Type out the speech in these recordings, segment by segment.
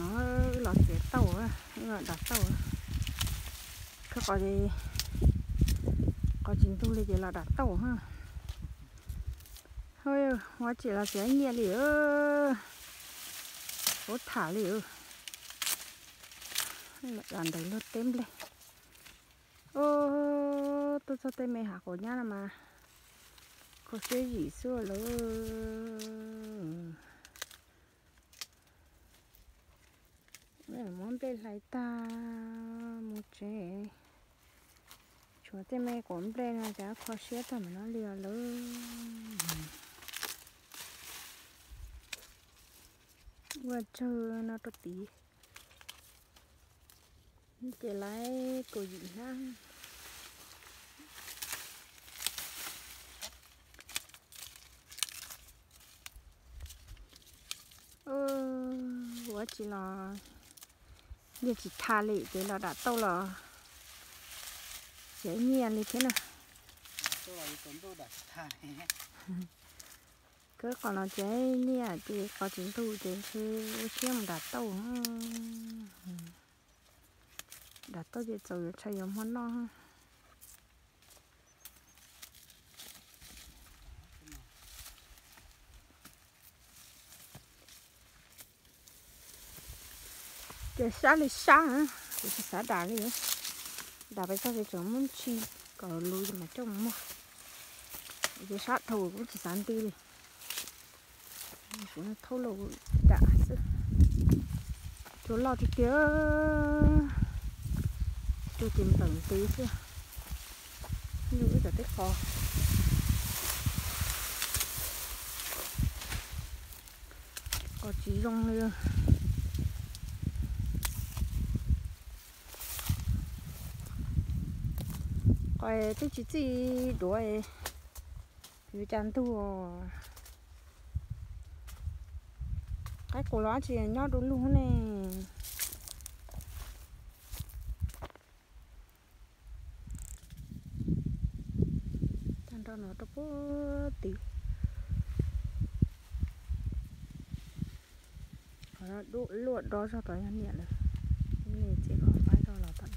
Wb los txiav tauj, wb los dam tauj. Khawb qos, qos tsis ntug li ces los dam tauj. Ua tsis los txiav nyiaj li, ua tham li. Los dam ntawm luag teb nplej. Tuaj txog tej me hav quav nyab no mas kho siab zim xwb lawm. Muab nplej hlais tag mus tsev, tshuav tej me quav nplej no cas kho siab tag mam no li lawm. Ua tsawg no rau tid ces lawv kaum yim hnab. Ua tsis los, yog tsis tha li ces los dam tauj los txiav nyiaj li thiab na. Khawb qos los txiav nyiaj ces qos tsis ntug ces ntshe ua siab mus dam tauj. Dam tauj ces txaus yuav tshais yuav hmo noj. Ces sab li sab, kuv tsis xav dam li. Dam pes txog ces tseem muab ntsis kom lus mas coj mus muag. Ces sab dhau kuv tsis xav nti li. Suav thauj lauj dam xwb. Cua loj tiag tiag, cua ces npleem nti xwb. Nyuj wb cov teb qos, qos tsis zoo li. Qos twb tsis txij duav, yuav cas ntug. Qaib qus los dab tsi nyob du lug ne. Tag nrho no rau puag tid. Qhov luaj dob zog tod yog niam lawm, niam txiav qhov fab zog los tod.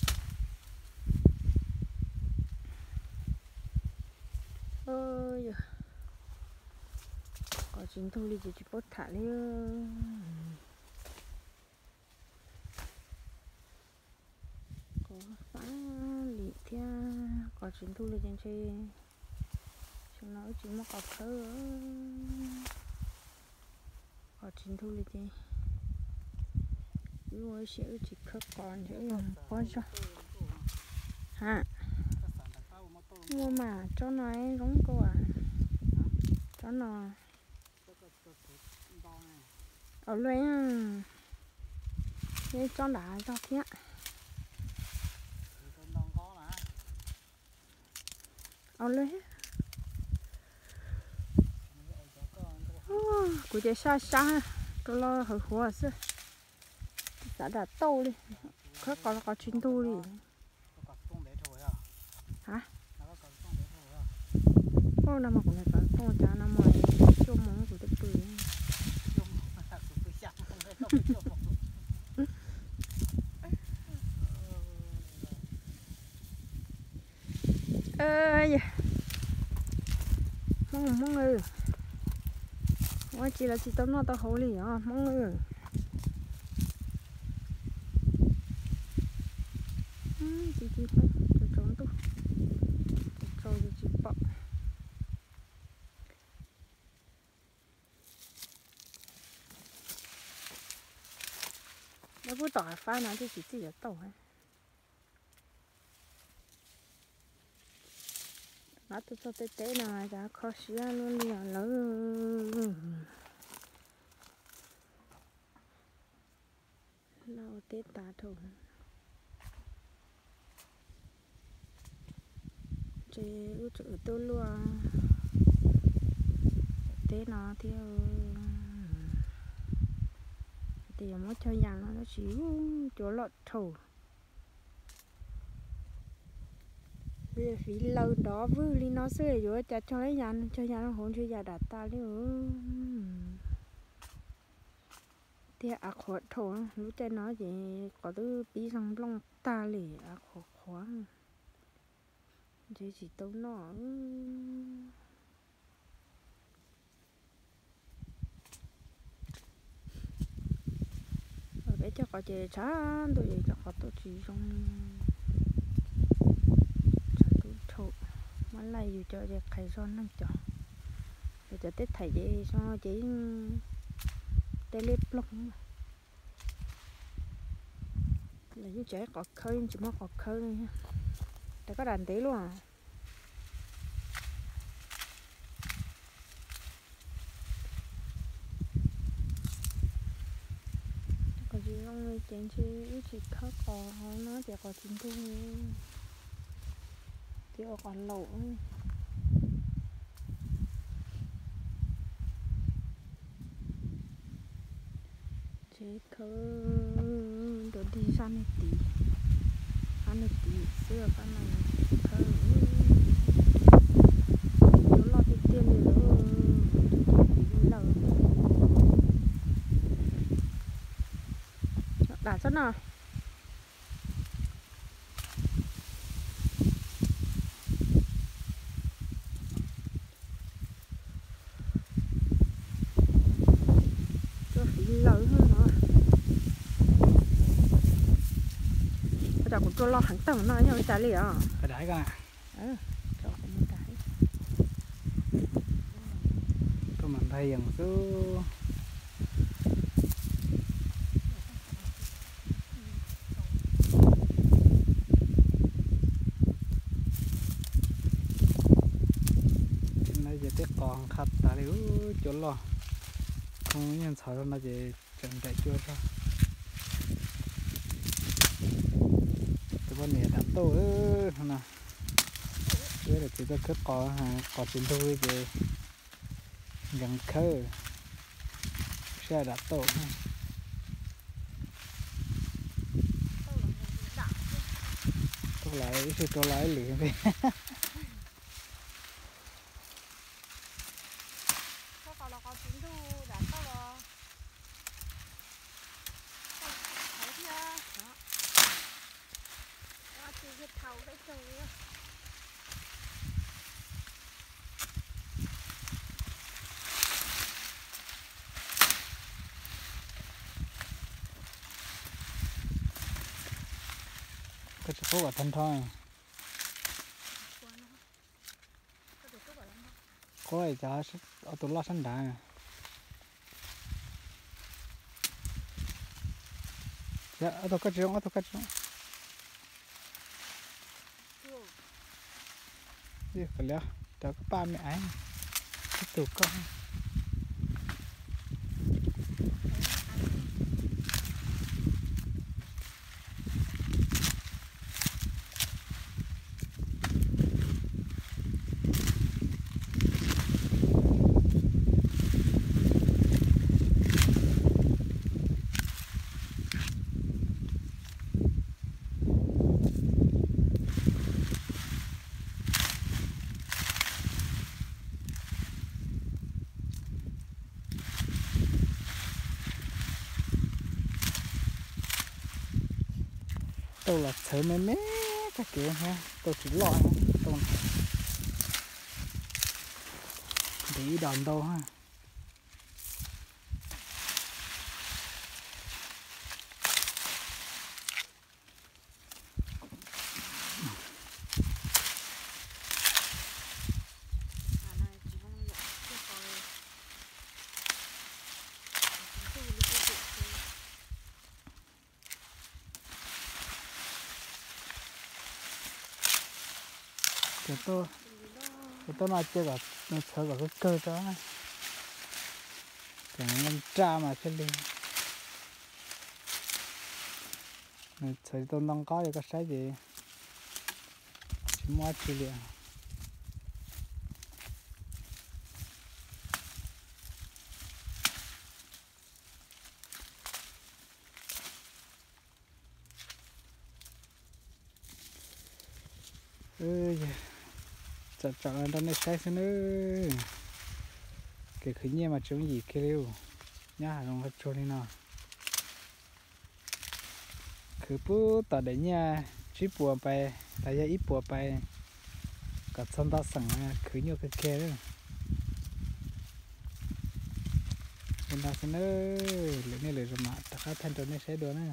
Yog qos tsis ntug li ces tsis paub tham li. Qos fab lim thiab qos tsis ntug li ces ntshe xyoo no wb tsis muaj qos khawb. Qos tsis ntug li ces wb ua ib siab wb tsis khawb qos ntshe wb yog pob zog. Ha, muaj mas tsob no zoo nkauj. Tsob no, au luaj, tsob nrad zog thiab. Au luaj, kuv ces sab sab rau los hawv huav xwb. Xav dam tauj li, khawb qos los qos tsis ntug li. Ha, no mas kuv niam txawv tooj cas no mas cuaj moo kuv twb pw. Hmoob, Hmoob, ua tsis los tsis tau noj tau haus li os Hmoob. Tsis tsis tau, tsaus ntuj, tsaus tsis pom. Lawv pub tom hav fab no twb tsis txij yuav tauj. Lawv tuaj txog tej teb no cas kho siab luaj li os lawv. Lawv ua teb tas dhau. Ces wb tseem tuaj luaj teb no thiab. Ces yog muab cog yas no tab sis cua loj dhau. Fiv laws nrov vwg li no xwb yuav cas cog yas, cog yas no hauv ntshe yas dam tas li. Tiag av qhuav dhau, lub caij no ces qos twb pib zoo nplooj tag li, av qhuav qhuav, ntshe tsis tau noj. Peb cog qos ces tshav ntuj ces cov qos tuaj tsis zoo, tshav ntuj dhau, muab laij yus cov ces qhais zog neeg cov, yus cov tej thaim ces zoo ces yeej tej liab ploog. Lawv yeej tsis qos khawb, yeej tsis muaj qos khawb li. Rau koj dam ntev luaj. Qos tsis zoo li ces ntshe wb tsis khawb qos no ces qos tsis ntug, ces ua qos laus. Tsev khawb nrog dig sab neg tid, sab neg tid xwb, sab no khawb. Cua loj tiag tiag li lawm, cua loj fiv lawm. Dam txhob noj. Cua fiv lawm no. Ua cas kuv cua loj heev tag no yog ua cas li os? Tuaj mas ntag yees xwb. Ces no ces tej qos nqha tas li, cua loj. Khoo nyiaj ntxhov no ces tseem nraim cua tso. Tus poj niam dam tauj no. Wb los txiv tuaj khawb qos, qos tsis ntug li ces nkees khawb, sib dam tauj. Tuaj los ib sij rau los ib lwm thiab. Koj tsis qub kom tag nrho. Qub cov ob tug loj sab nrad. Ob tug koj tsis zoo, ob tug koj tsis zoo. Kom liab, rov koj paj me aiv, ib tug koj. Tauj los txhawv me me tag kev thiab, tauj tsis loj, tauj ntev ib dos ntau. Ces tuaj no cia kom nws txhawv kom kawg kawg tso, kom nws nra mas thiaj li, nws txhawv tau ntau nqab li koj saib ces tsis muaj dab tsi li. Tsom tsom rau nej saib xwb nawb. Kev khwv nyiaj mas tsis yooj yim kiag li, nyob hav zoov qhov tsuag li no. Khwv pub tom daim nyiaj tsib puas pais los yog ib puas pais kom txog nto xeem, khwv nyuaj kawg kiag. Li no xwb na, lwm niaj lwm zaus mam rov qab thaij rau nej saib dua na.